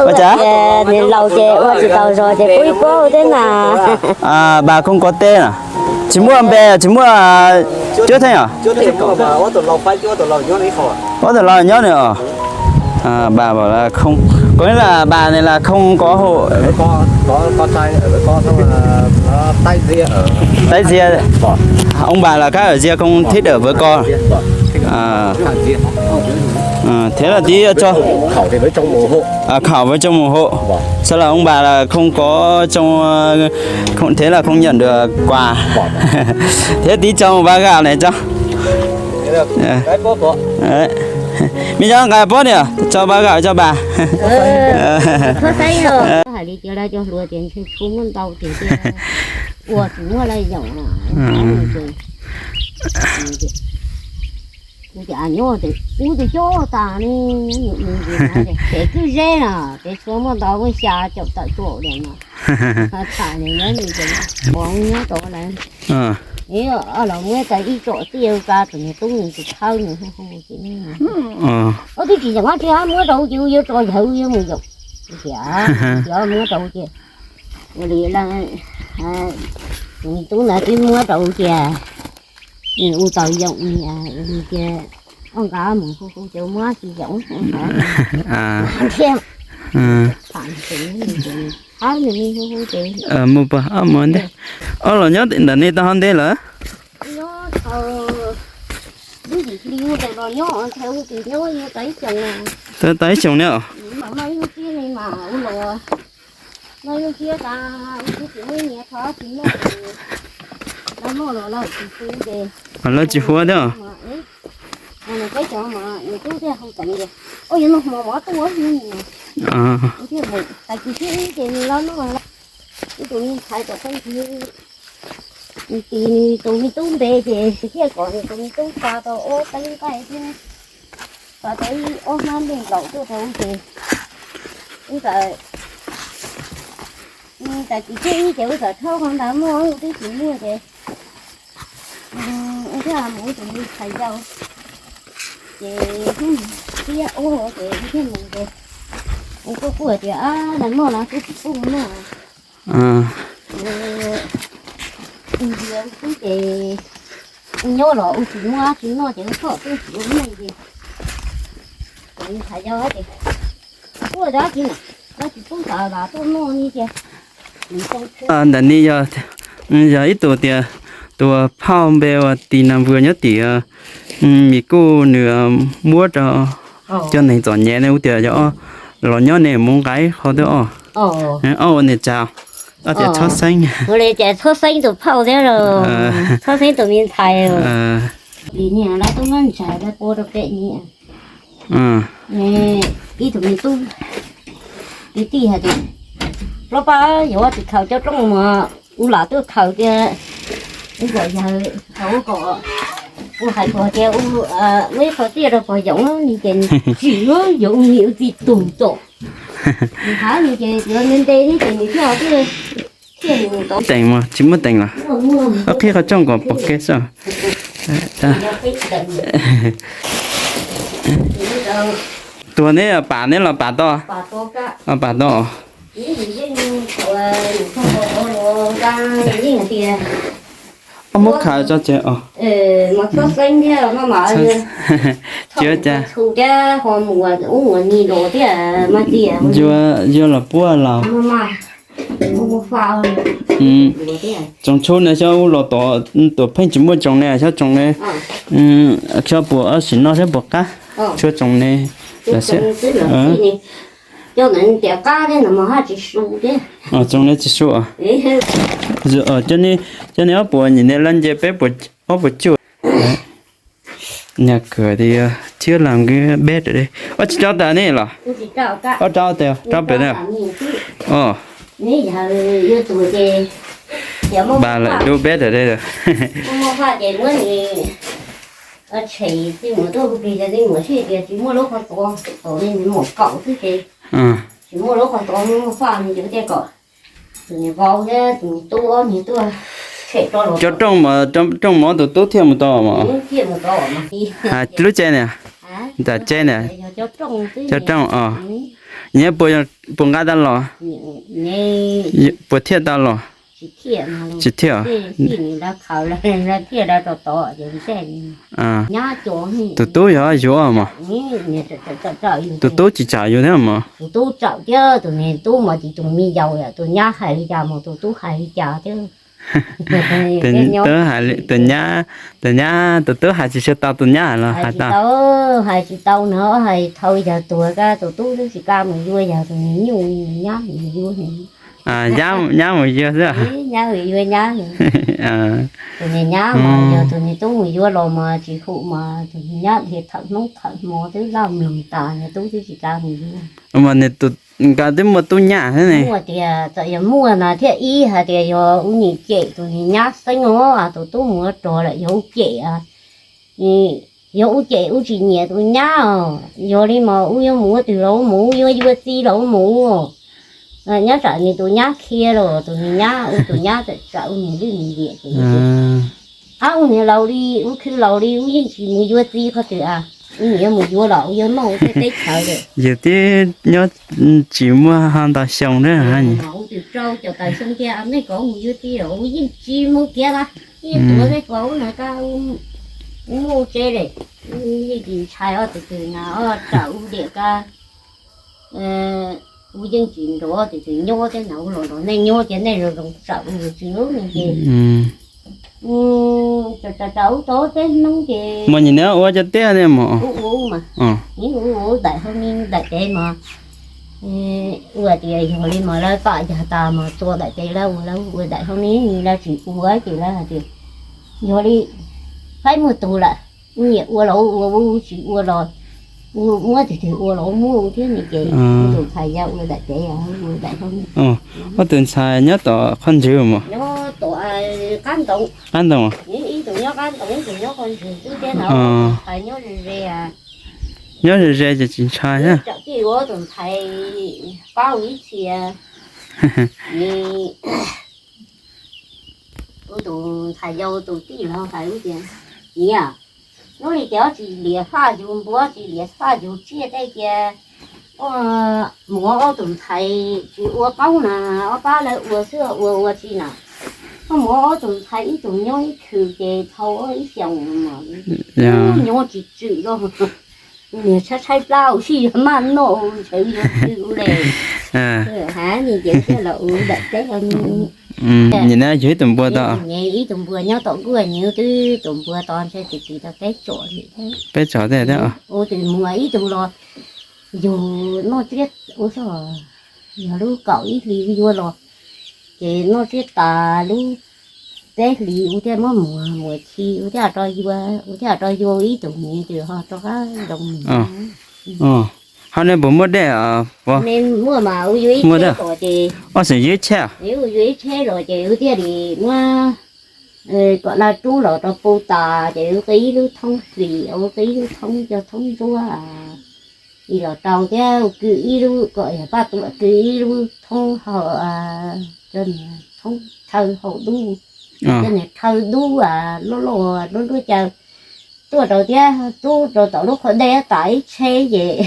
Ua cas? Nws laus ces ua tsis tau zog ces pub ib pob thiab na. Npam khooj kov teb na. Tsis muaj npe, tsis muaj cuab theej os? Ob tug laus nyob nws os. Npam, npam khooj kov hauv. Taib Ziag, oo npam los kab Ziag khooj thib dawm vawv ko. Thiab los tib tso khaum vawv tsoo mus hauv. Xav los oo npam los khooj kov tsoo, thiab los khooj nyob dua kuas. Thiab tib tso vaj gam ne tso. Me cov nqa pob niam tso vaj gam tso npam. Hais li tias lawv cov hluas tias ntshe tshuav muaj ntau tias ua tsis muaj lawv yaum. Kuv tias nyob tes ub tes coj tas ne, ces kwj zeb no ces tshuav muaj ntau muaj xya caum tawm tuam li no. Tham nws nyob nws ces nyob rau lawv, los muab tau ib tsom tiaj ka tus niag tub nws tus thawj nws hu hu ces, ub twb tsis tseem qab tsis qab muab rau ces ua yuav tso yawg ua yuav mus yaum. Tias muab rau ces ua li tus niag tub ntawd twb muab rau ces nws ua tau yaum niam ua li ces ob nqa mus hu hu ces muab tsis yaum thiab. Tham ces nws hu hu ces mus pag ob mus ntej. Ob los nyob ntawm nej tau ho ntej lawm? Nyob thaum lub yim hli mus tau los nyob nthe ua tis nyob yuav tau ib xyoos. Tau ib xyoos ne os. Mam maj ib lub tsiab li mas ua los maj ib lub tsiab tas ua tsiab tsis muaj nyias thov tsis noj, lawv noj los lawv tsis hu ces lawv tsis hu thiab. Nws peb cov mas nws tub thiaj hu teev tias, ua yuav noj hmo mov tuaj hu. Nws thiaj mus tas kis thiab ib ces nws los noj. Ib tus me ntxhais tom qeej tis, nws tis nws tus me tub npe ces nws thiaj kom nws tus me tub xa tau ob teeb nqaij thiab xa tau ib ob hnab nplooj nplaum tuaj rau ces ub, tas kis thiab ib ces ub txawm rhaub qhov ntawd muaj ub twb tsis muaj ces ub thiaj mus tus me ntxhais yau ces thiab ub ces ub thiaj mus ces ub kuj kuj tias lawv noj los twb tsis pub noj. Ub ces ub nyob los ub tsis muaj tsis noj ces ub thoj twb tsis ua noj ces tus me ntxhais yau ces kuj dab tsi na, dab tsis pub xav vas tuaj noj ni ces Ntawm ni yog, yog ib tug tias tus phauj npe ua Tis Nas Npws nyob tim Mis Kuj nws muab rau cov neeg txom nyem ne ub tias yog los nyob ne mus nqa ib qho twb ob, ob ua niam tsav, ob tias txhob xeeb. Ua li cas txhob xeeb tus phauj thiab los txhob xeeb tus me ntxhais. Vim niag lawv tub muab ntshai lawv pua rau pem ni. Ib tug me tub, tij tij hais tias, Plaub Paj, yuav ua tsis khaws cov rooj mas kuv lam tuaj khaws tias, ub kom yawg, ub kom, ub hais kom tias ub, ua ib qho tiaj rau pog Yoov ni ces tsis yuav ua niam ua txiv tug tom. Nws hais li ces yuav nte nte thiab ces nws thiaj thiaj mus tau. Teem mas tsis muaj teem los? Ob qhib qhov rooj kom pom kev xwb. Tuag neb pam neb los pam tau? Pam tau. Ob muab khaws tso tsev os. Tsis ua cas. Yuav, yuav los puab los. Tsoos tshuaj ne xyov ub los tom tuam pheej tsis muaj tsoos ne xyov tsoos ne, xyov puas sim no xyov puas qab, tshuav tsoos ne. Tsoos ne tsis su. Cov ne ob puas nyim ne lab nce peb puas, ob puas cuaj. Nyaj kawg tias thiab los nkawd beb rau, ob tsis rau tas ne los? Ob rau tas, rau pem ne. Os, npaj lawm dub beb rau. Cov rooj, rooj mov tus tub thiaj mus tau mas. Lub tsev ne, nram tsev ne, cov rooj os. Neb puas, puas nqa tau los? Puas thiaj tau los? Tsis thiaj. Tus tub yog yuav mos? Tus tub tsis tsam yus thiab mos? Tus tub tsam thiab, tus niag tub mas tsis tus me yaus, tus nyab hais li cas mas tus tub hais li cas thiab. Tus nyab, tus tub hais tsis tau, tus nyab los hais tau. Hais tsis tau no, hais thaum yog tuag ko tus tub twb tsis kam mus yuav, yog tus niag nyuj nyab mus yuav. Nyab mus yuav xwb. Nyab mus yuav nyab. Tus niag nyab mas yog tus niag tub mus yuav los mas tsis hum mas tus niag nyab dhia thawm hnub thawm hmo twb laj mloog tas, niag tub twb tsis kam mus yuav. Mas nws tus nqa twb muaj tub nyab thiab ne. Muaj tias txawm yog muaj no thiab, ib hais tias yog ua niam cem tus niag nyab xeeb os, tus tub mus ua rog lawm yog ua cem, yog ua cem ua tsis nyiam tus nyab os. Yog li mas ua yuav mus ua twg los ua mus, ua yuav yuav txiv los ua mus. Nyob tsam nws tus nyab khiav los tus niag nyab ua tus nyab txawm tsam ua niag lwj niag liam ces, ab, ua niag laus li, ua khwv laus li, ua yeej tsis mus yuav txiv qhov twg a. Ua niag yuav mus yuav los ua yuav noj ua tej teb chaws lawm. Yus twb nyob tsis muaj ho ntau xyoo na. Ua twg rau cov taws xyoo tias nej kom mus yuav txiv los ua yeej tsis mus kiag las. Yeej tuav tej pos ub no ka, ua muaj ua tsev lawm. Yeej tsis ntshai ob tug twg na, ob tsam ua diam ka. Ua yeej tsis nrov, tus twg nyob thiab na, ua los nrog nej nyob ces nej zoo zoo tsam ua tsis lub no ces, tsam tsam ua tau peb hnub ces. Mas nim no ua cov teb ne mas. Ua ua mas, ua ua daim hauv ni daim tsev mas, ua tias yog li mas lawv pam yag tas mas tua daim tsev lawv ua, lawv ua daim hauv ni, lawv tsis ua ces lawv hais tias yog li faib muaj tug lawm, nyiam ua los ua, tsis ua los muab tus twg ua los muab thiab ne ces tus ntxhais yau ua daim tsev, ua daim hauv ni. Ob tug ntxhais nyob tom qhov ntswg mas. Nyob tom qab ntoo. Qab ntoo. Ib tug nyob qab ntoo, ib tug nyob qhov ntswg xwb thiab na. Tus ntxhais nyob ze ze. Nyob ze ze ces tsis ntshai thiab. Tsam tij ua tus ntxhais pab ua ib txhia. Tus ntxhais yau tus tij laug hais tias, niam, hnub li ces ob tsis liam faj yug npua, tsis liam faj yug tsiaj tej ces, mus ob tug ntxhais tsis ua qoob na, ob pab lawv ua xwb ua ua tsi na. Koj mus ob tug ntxhais ib tug nyob ib khw ces thau ib xyoos mas nyob tsis tswm los. Niag tshaib tshaib plab ua si yuav maj noj ntshe yuav tsw le. Hab ni ces thiaj los ua daim teb. Nim no yug ib tug npua tod. Ib tug npua nyob tom nkuaj nws twb tus npua tod ntshe tis tis tau peb tsom li thiab. Peb tsom thiab. Ua tus muag ib tug los yug noj tsiab ua txog, yog lub kaum ib hlis yuav los ces noj tsiab tas lub peb hlis ua thiaj muab muag, muag khi ua thiaj rau yuav, ua thiaj rau yuav ib tug me tus ho rov qab zoo. Hab nej puas muaj dej? Muaj mas, ua yuav ib tsheb los ces, ua xeem yuav ib tsheb, ua yuav ib tsheb los ces ua thiaj li muab kom laj rub los rau pub tas ces ua qi ib lub thoob hlis, ua qi ib lub thoob cov thoob ntsuab li los rau thiab, ua kwv ib lub kom yog paj tuam, kwv ib lub thoob hau, cov niag thoob chaw hau dub, cov niag chaw dub loj loj luaj luaj caw tuaj rau thiab rub rau tom lub qhov dej tas ib tsheb ces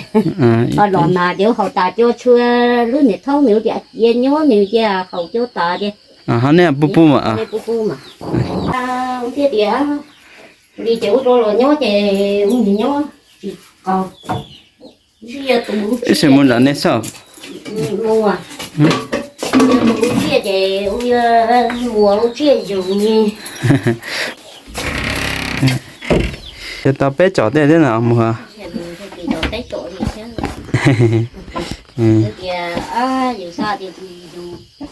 ho los mas ces ua haus tas cua tshua lub niag thoob nws tias cia nyob nws cia haus cua tas ces. Ho nej pub pub mas, pub pub mas. Thiaj tias li ces ua rau los nyob ces ua nyob tsis qaug. Ib sim mus nram nej xwb. Mus, tsiaj ces ua muag ua tsiaj yug ni. Ces tau peb tsom tej thiab no mus. Tias yus xav tias yus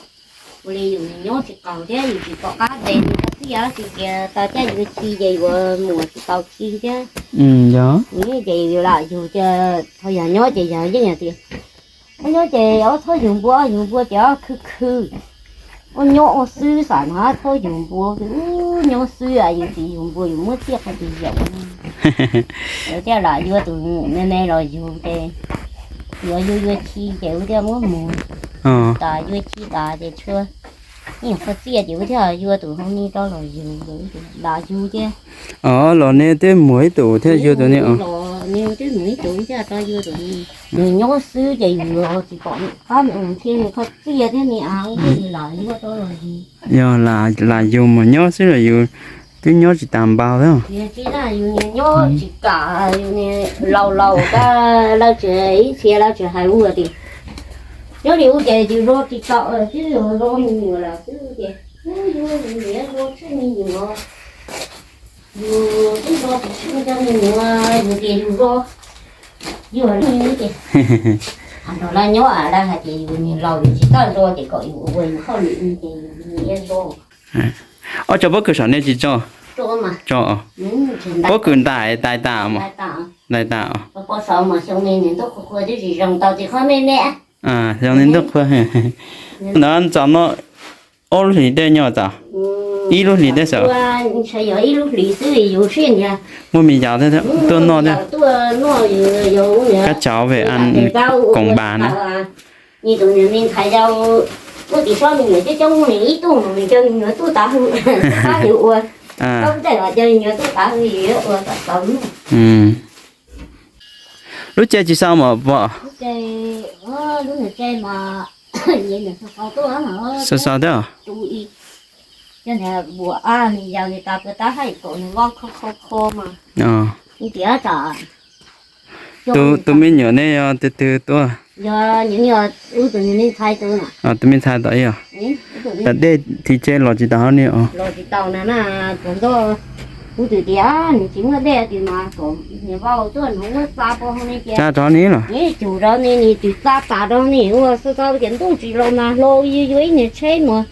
ua li yus nyob tsis qaug thiab yus tsis pom qab de nws txhij tsis tias tau caj yus khi ces yuav muag tsis tau khi thiab. Ces yus lam yug ces thaum yog nyob ces yog yeej tias nyob ces ob txhob yug npua, yug npua ces ob khwv khwv. Ua nyob ua xwb xam no txhob yug npua, nyob xwb yus tsis yug npua yus muab tsiaj qhov twg yaum. Thiaj lam yuav tus me me los yug ces yuav yuav yuav khi ces ua thiaj muab muag tas, yuav khi tas ces tshua ib qho tsiaj ces ua thiaj yuav tus hauv ni rov los yug, lam yug thiab. Los nej twb muag ib tus thiaj yuav tus ni os. Nws twb mus ib tug thiaj tau yug tus nws nyob xwb ces yus los tsis pom qab mus thiab, nws kho txiaj thiab ne, lam yuav tau los yug. Yog lam yug mus nyob xwb los yus twb nyob tsis tas npaum thiab. Yus tsis kam, yus laus laus tas lawv tseem ib txhia lawv tseem hais ua tias nyob li ua ces yus zoo tsis tau xwb, zoo me nyuam lawm xwb ces yus niam zoo tsheej me nyuam, yus twb zoo tsis tsheej cov me nyuam, yus tias yus zoo, yus li ces nrog lawv nyob lawv hais tias yus niag laus yus tsis tau zoo ces kom yus ua yus hauj lwm ces yus niam zoo. Ob, tso pob kws saum nej tsis tso? Tso. Pob kws ntais tais tas mas. Tais tas. Xyoo nej ntuj qhuav ntawd ntxov no ob lub hlis tej nyob tod, ib lub hlis tej xwb. Muaj me yaus thiab tuaj noj thiab. Kab tsov về ăn cồng bà na. Nws tus nws me ntxhais yau, muaj tim sob me nyuam coob coob, nws ib tug nws cov me nyuam tuaj tav hwj, tab yus ua, tab tej los cov me nyuam tuaj tav hwj yus yuav ua kom tau. Lub tsev tsis xaus mas pom. Xaus xaus thiab. Cov niag buas a, nws yau nws tas pw tab haj yam kom nws voj kho kho kho mas. Nws tias tsam tus me nyuam nej yog tus twg tuaj? Yog nws, wb tus me ntxhais tus. Tus me ntxhais tod yog. Tam dej thim tsev los tsis tau hauv ni os. Los tsis tau na, na, tus ntoj, kuv twb tias nws tsis muaj dej tias mas kom niam vauv tuaj nws muab txa pov hauv ni ces. Tsa rov ni los? Cug rau ni, nws twb txa tas rau ni, ua xav xav tias ntuj tsis los mas hlo yuav yuav ib niag tsheb mus.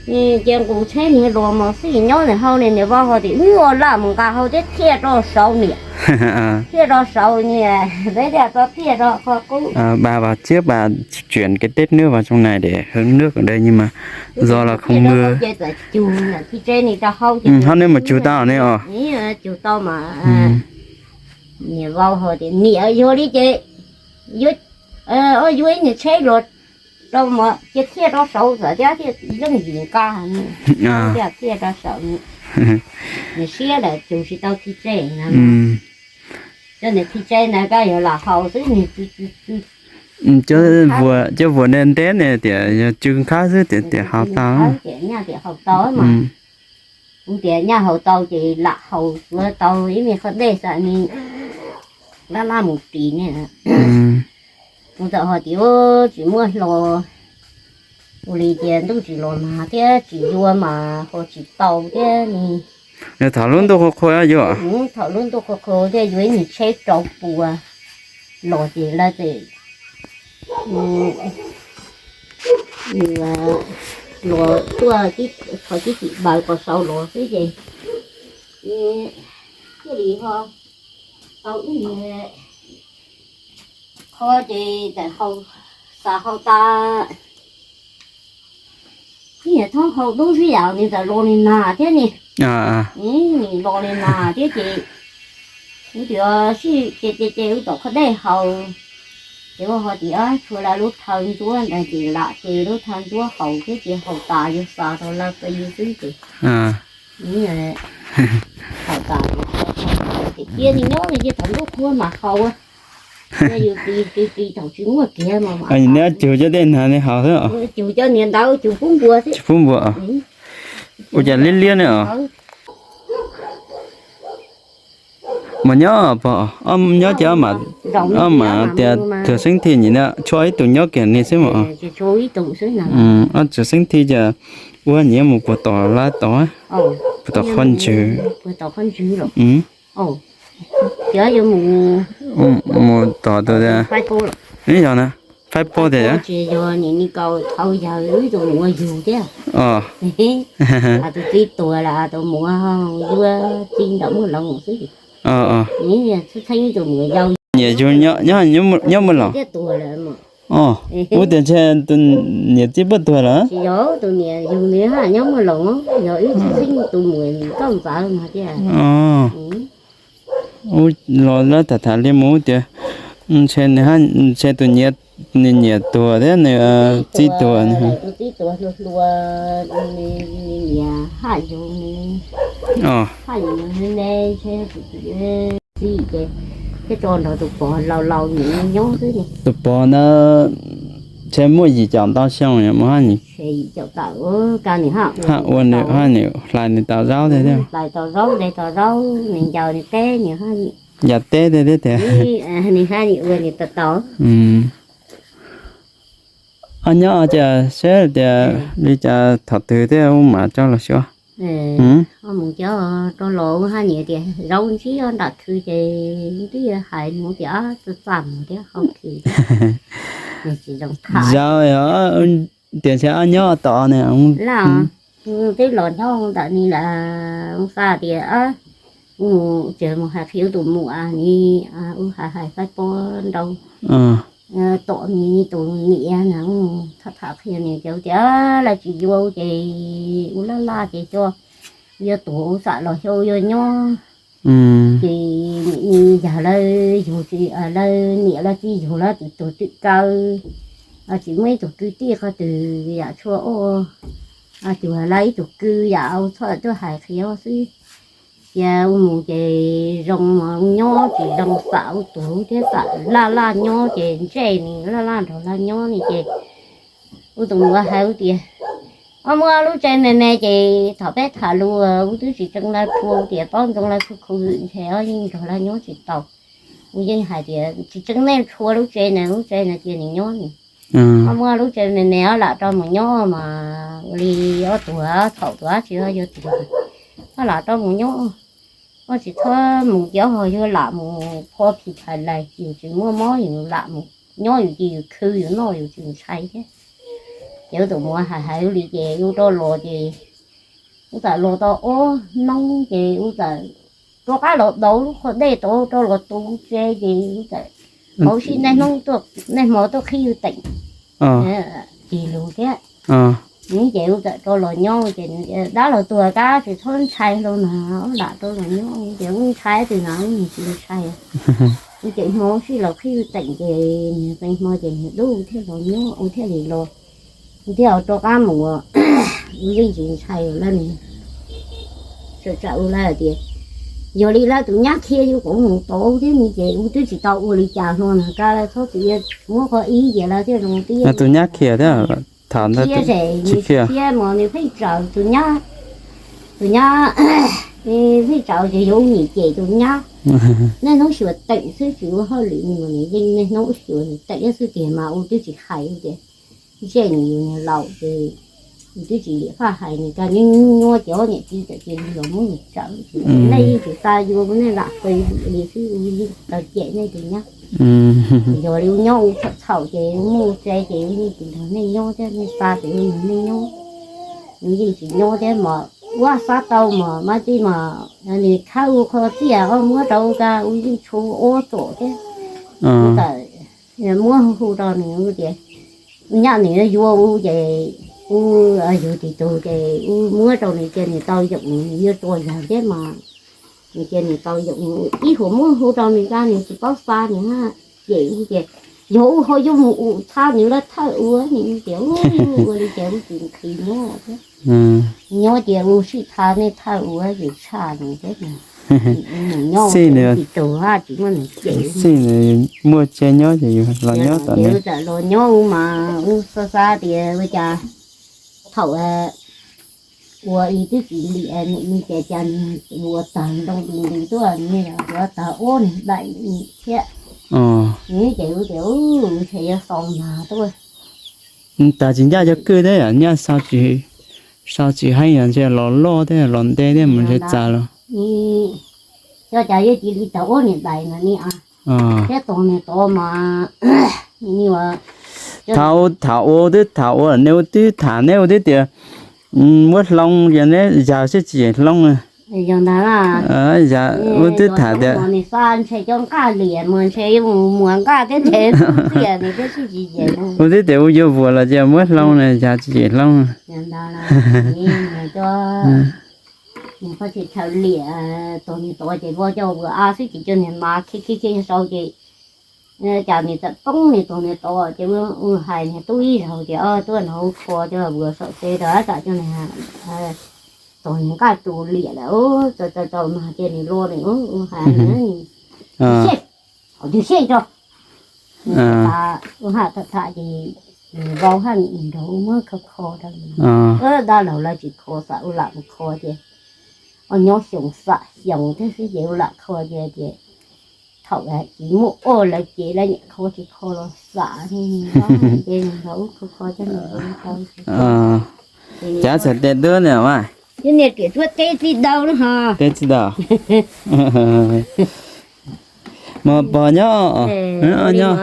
Ces nqus tsheb niag los mas xij nyob ntawm hauv ni, niam vauv ho tias wb ua laj mus nqa hauv thiab thiaj rau saud niam. Thiaj rau saud niam, peb thiaj tau thiaj rau qhov qub. Bà và trước bà chuyển cái Tết nước vào trong này để hứng nước ở đây nhưng mà do là không mưa. Hauv nej mas cug tau ne os. Cug tau mas niam vauv ho tias niam yog li ces yuav, yuav ib niag tsheb los rau mas ces thiaj rau saud txawm thiab thiaj yooj yim nqa thiaj thiaj rau saud. Nws siab lawm cug tsis tau thij tsej na. Cov niag thij tsej na koj yuav lam haus xwb nws. Cov vuas nte nte ne tias yog tsw nqhab xwb tias tias haus tau. Tias nyaj tias haus tau mas. Kuv tias nyaj haus tau ces lam haus tsuav tau ib me qhov dej xam ni lab lab mus ris ne. Kuv txawm ho tias tsis muaj hlo, ua li tias ntuj tsis los mas thiab tsis yuav mas ho tsis tau thiab ni. Thaum lub ntuj qhua qhua yuav. Thaum lub ntuj qhua qhua thiaj yuav ib niag tsheb rau pua los ces lawv txawm los tuaj qhov tib tim npaws qos saud los xwb ces thiaj li ho tau ib niag qho ces txawm haus, xav haus tas ib niag thob haus dub xwb yam nws txawm los li nag thiab ni. Los li nag thiab ces kuv tias sij ces ces ces wb tom qhov dej haus. Ces ua ho tias tshuav lawv lub thawv ntsuab ntawd ces lam ces lub thawv ntsuab haus thiab ces haus tas yuav xav rau lawv pes xwb ces haus tas ces cia li nyob li ces thaum ntuj qhua mas haus. Yus ris ris ris thaum tsis muaj kiag mas. Neb cug cov dej nag ne haus xwb. Cug cov niag ntawd cug pub npua xwb. Pub npua. Ua cas liab liab ne os. Mas nyob pog, nyob ces ob mam tias tsuag xeeb thi nyiam na, tshuav ib tug nyob kiag ni xwb mas. Ob tsuag xeeb thi ces ua nyiam mus puag tom lawv tod, puag tom qhov ntswg. Mus tom tus, yog na, faib pab tias. Tus txiv tuag lawm tus muam yuav txiv nram muaj loos xwb. Nyiam yug nyob muaj loos. Ub, tias ntshe tus niam txiv puab tuag lawm. Tsis yog, tus niam yug nws haj nyob muaj loos, yog wb txiv xeeb tus muam nkauj ntxawm mas tias. Ub, los lawv tham tham li mus tias ntshe nws, ntshe tus niam, nws niam tuag thiab nws txiv tuag. Tus txiv tuag hluas hluas, nws niam haj yug nws, haj yug nws ne, ntshe txiv ces Thiab tso nrog tus pog laus laus nws nyob xwb. Tus pog ntawd ntshe muaj yim caum ntau xyoo mus haj nws, haj ua nws haj nws hlais nws tau zaub thiab, hlais tau zaub, de tau zaub, nws ncaws nws teb, nws ncaws teb thiab tiag. Nws haj nws ua nws tau tau. Ob nyob ces seb tias li cas thaum twg thiaj mus mam coj los xyuas. Mus coj rau los haj nws tias zaub ntsib nram khw ces twb hais mus tias txaj txaj mus thiab hau khw. Zaub tias ntshe ob nyob tom ne. Twb los nyob ntawm ni lawm, ua xa tias mus tsev mus hais qhia tus muam ni, ua hais hais faib pob nrau tom ni tus niam na, tham tham qhia nws ces tias lawv tsis yuav ces ua laj laj ces coj yuav tuag ua xam los xyov yuav nyob. Ces nim ni yog lawv yug tsis, lawv niam lawv txiv yug lawv tsis tuag twm kaw, tsis muaj ib tug kwv tij qhov twg yam tshuav ua, cuag lawv ib tug kwv yam ua txhob tuaj hais qhia xwb. Cia ua mus ces zoo mas nyob tsis zoo xam ua tuag thiab xam laj laj nyob ces ntsej nws laj laj nrog laj nyob ni ces ua tus muam hais tias, ob muab lub tsev me me ces thaum peb tham lus ua twb tsis tseeb lawv phua tias paub ntsoov lawv khu khu ntshe ob yeej nrog lawv nyob tsis tau. Ua yeej hais tias tsis tseeb nej phua lub tsev na, lub tsev na cia nws nyob ni. Ob muab lub tsev me me ob lam rau mus nyob mas ua li ob tuag thaum tuag tsis yuav tuag, ob lam rau mus nyob. Ob tsis txhob mus ces ob ho yuav lam mus phua phim thais lais, yus tsis muaj mob yus lam mus nyob yus ces yus khw yus noj yus tsis ntshai thiab. Ces ua tus muam hais hais li ces ua rau los ces ua txawm los tau ob hnub ces ua txawm rov qab los daus lub qhov dej tod rau los tu tsev ces ua txawm hauv sib nej hnub tuaj nej hmo tuaj qhib yus teem tig lus thiab. Ces ua txawm rau los nyob ces dab los tuag kab tsis txhob ntshai hlo na, ob lam rau los nyob ces ub ntshai twg na ub nws tsis ntshai. Ua ces hmo sib los qhib yus teem ces niag qee hmo ces niag dub thiaj los nyob ua thiaj li los thiaj rov qab mus. Ua yeej tsis ntshai lawm ni. Txawm tsam ua lawv tias yog li lawv tus nyab khiav yus kuv mus tod thiab ni ces ua twb tsis tau ua li cas hlo na, ka lawv txhob txwm muab qhov ib ces lawv thiaj zoo tias tus nyab khiav thiab. Thaum ntawd khiav, nws khiav mas nws pheej tsaws tus nyab, tus nyab pheej tsaws ces yuav ua nim cem tus nyab. Niaj hnub xyuas teem xwb tsis ua hauj lwm ni mas nws yeej niaj hnub xyuas nws teem xwb tiag mas ua twb tsis hais tias ntsej nws yus niag laus ces nws twb tsis liam faj hais nws, cas nws nyuaj ces ob niam txiv txawm cia li los muab nws tsaws. Nej yeej tsis xa yuav nej lam qw li xwb, yeej tau cem nej tus nyab. Yog li ua nyob ua txhaum txhaum ces muaj tsev ces yeej tsis nrog nej nyob thiab, nej xa ces nrog nej nyob. Nws yeej tsis nyob thiab mas ua xav tau mas mab tij mas nws khawb ua qho txiaj muab rau ka ua yeej tshu ua txom thiab. Txawm muab hu rau nws tias nyaj nws yuav ua ces ua yug tis tug ces ua muab rau nws cia nws tau yoom nws yuav tua yawg thiab mas nws cia nws tau yoom. Ib huam muab hu rau nws ka nws tsis paub xa nws na, ces ua ces yog ua ho yuav mus ua txha nws lawv thawj ua nws tias ua li ces ua tsis nqhis nyob thiab. Nyob ces ua sib tha nej thawj ua ces tshaj nws thiab. Nws nyob tis tug hab tsis muaj nws cem. Xij nws muaj tsev nyob ces yus los nyob tom nej. Txawm los nyob ua mas ua xav xav tias ua cas thaum ua li twb tsis liam nws ces cas nws ua tag nroo tus nws tuaj nws yuav tag ub nws daim thiab. Nws ces ua tias ntshe yuav xaus mas tuaj. Tag tsis ncaj cov kwj thiab yom, nyaj sau tsis heev yom, ntshe los loj thiab los ntev thiab mus ntshe txav los. Cov cas yuav cia li tag ub nws daim mas ni a, thiab tog nws tod mas ni. Thaum, thaum ua twb tham ua, nej ua twb tham, nej ua twb tias muab hloov, yog neb yag sib tsis yeem hloov. Yog ntag, ua twb tham tias nws xa ntshe cov nqaj liam mas ntshe yuav mus muas nqaj thiab ntshe tias nws thiaj sib tsis yeem. Ua twb tias ua yuav vuas los cia muab hloov na, yag tsis yeem hloov. Yog ntag, cov nws qhov tsis txhaws liam, tog nws tod ces vov coj ua a xwb ces cov niag mas khi khi khi sau ces cas nws txawm poob nws tog nws tod ces ua hais niag tub ib zaug tias tuaj nrog ua kho cov vuas saum tsev rau tsam cov niag tog nws nqaj tus liam lawm, txaus txaus mas ces nws lo nws ua hais nws, seb, Tus siab tso, ua ha tham tham ces nws vau haj nws nrog muab kho kho rau. Dab laug lawv tsis kho, xam ua lam mus kho ces ua nyob xyoo xam xyoo thiab xwb ces ua lam kho ces, ces thaum tsis muaj ua lawv ces lawv niam kho tsis kho los xam ces nrog ub kho kho coj nws tau. Cav txawm tes tub niam mas. Niag riam tuab teb txij dau na ho. Teb txij dau. Mas pog nyob, nyob.